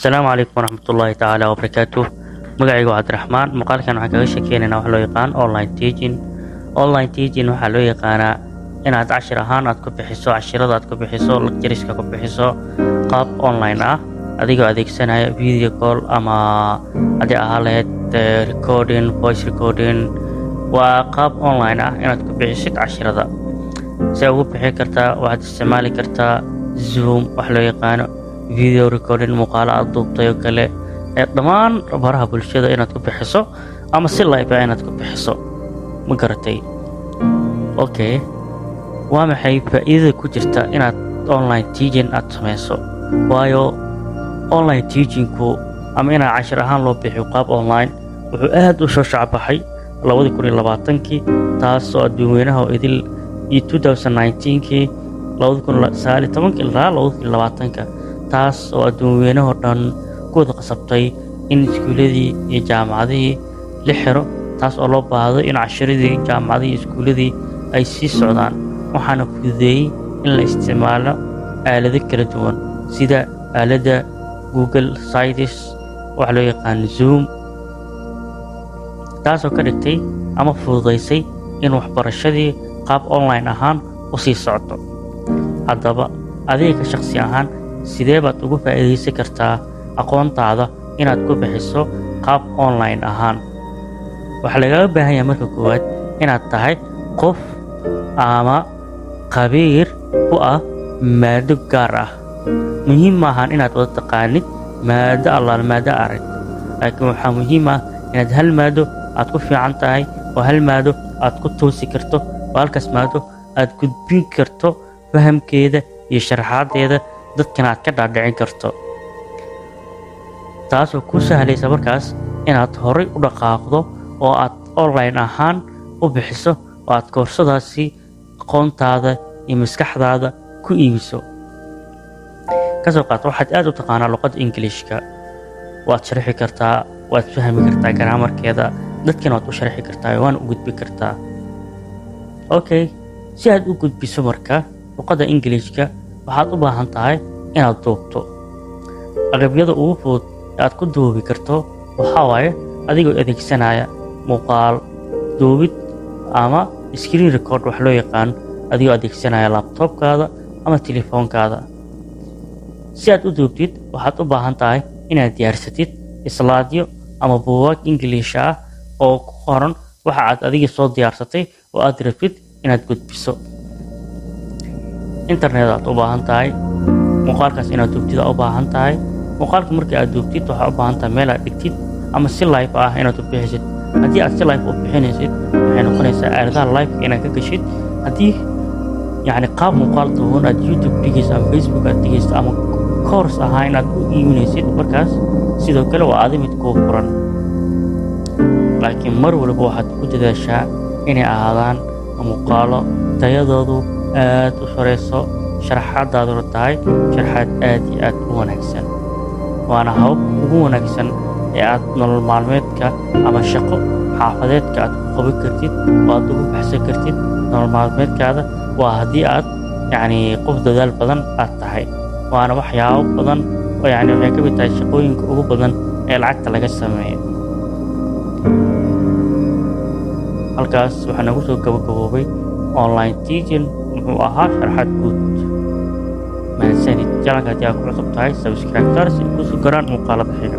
Asalaamu calaykum waraxmatullaahi tacaala wabarakaatuh. Magacaygu waa Cabdiraxmaan. Muuqaalkan waxaan kaga sheekeynaynaa wax loo yaqaan online teaching. Online teaching waxaa loo yaqaanaa inaad cashir ahaan aad ku bixiso, cashirada aad ku bixiso, lectureska ku bixiso qaab online ah, adigoo adeegsanaya video call ama haddii ahaa lahayd recording, voice recording. Waa qaab online ah inaad ku bixisid cashirada. See ugu bixin kartaa? Waxaad isticmaali kartaa Zoom, wax loo yaqaano video recording, muuqaalo aad duubtay oo kale, ee dhammaan baraha bulshada inaad ku bixiso ama si live ah inaad ku bixiso. Ma garatay? Okay, waa maxay faa'iidada ku jirta inaad online teaching aad sameyso? Waayo, online teachingku ama inaad cashir ahaan loo bixiyo qaab online wuxuu aad u soo shacbaxay 2020-kii, taas oo adduunweynaha oo idil iyo 2019-kii, 2019-ka ilaa 2020-ka, taas oo adduunweynahoo dhan ku wada qasabtay in iskuuladii iyo jaamacadihii la xiro, taas oo loo baahdo in cashiradii jaamacadihii iyo iskuuladii ay sii socdaan. Waxaana fududeeyey in la isticmaalo aalado kala duwan sida aaladda Google Sites, waxa loo yaqaan Zoom, taasoo ka dhigtay ama fududaysay in waxbarashadii qaab online ahaan u sii socdo. Haddaba, adiga ka shaqsi ahaan, sidee baad ugu faa'iidaysan kartaa aqoontaada inaad ku bixiso qaab online ahaan? Waxaa lagaga baahan yahay marka koowaad inaad tahay qof ama khabiir ku ah maado gaar ah. Muhiim maahan inaad wada taqaanid maado allaal maado arag, laakiin waxaa muhiim ah inaad hal maado aad ku fiican tahay oo hal maado aad ku toosi karto oo halkaas maado aad gudbin karto fahamkeeda iyo sharaxaadeeda, dadkana aad ka dhaadhicin karto, taasoo kuu sahlaysa markaas inaad horay u dhaqaaqdo oo aad online ahaan u bixiso oo aad koorsadaasi aqoontaada iyo maskaxdaada ku iibiso. Kasoo qaat waxaad aad u taqaanaa luqadda Ingiliishka. Waad sharxi kartaa, waad fahmi kartaa grammarkeeda, dadkana waad u sharxi kartaa, waana u gudbi kartaa. Okay, si aad u gudbiso marka luqadda Ingiliishka, waxaad u baahan tahay inaad duubto. Agabyada ugu fudud ee aad ku duubi karto waxaa waaye adigoo adeegsanaya muuqaal duubid ama screen record wax loo yaqaan, adigoo adeegsanaya laptopkaada ama telefoonkaada. Si aad u duubtid, waxaad u baahan tahay inaad diyaarsatid slideyo ama buugaag Ingiliish ah oo ku qoran waxa aad adiga soo diyaarsatay oo aad rabtid inaad gudbiso. Internet aad u baahan tahay, muuqaalkaas inaad duubtid aad u baahan tahay. Muuqaalka markii aad duubtid, waxaad u baahan tahay meel aad dhigtid ama si live ah inaad u bixisid. Haddii aad si live u bixinaysid, waxay noqonaysaa aaladaha live inaad ka gashid. Haddii yacni qaab muuqaal duuban aad YouTube dhigayso ama Facebook aad dhigayso ama course ahaa inaad u iibinaysid, markaas sidoo kale waa adi mid kuu furan. Laakiin mar walba waxaad ku dadaashaa inay ahaadaan muuqaalo tayadoodu aad u sareyso, sharaxaadaaduna tahay sharaxaad aad iyo aad u wanaagsan. Waana hababka ugu wanaagsan ee aad nolol maalmeedka ama shaqo xaafadeedka aad ku qaban kartid oo aad ugu baxsan kartid nolol maalmeedkaada, waa haddii aad yacni qof dadaal badan aad tahay. Waana waxyaabo badan oo yacni waxay ka mid tahay shaqooyinka ugu badan ee lacagta laga sameeyo. Halkaas waxaa nagu soo gabagaboobay online teaching muxuu ahaa, sharaxaad guud. Mahadsanid. Channelka haddii aad ku cusub tahay, subscribe saar si ay kusoo garaan muuqaalada xiga.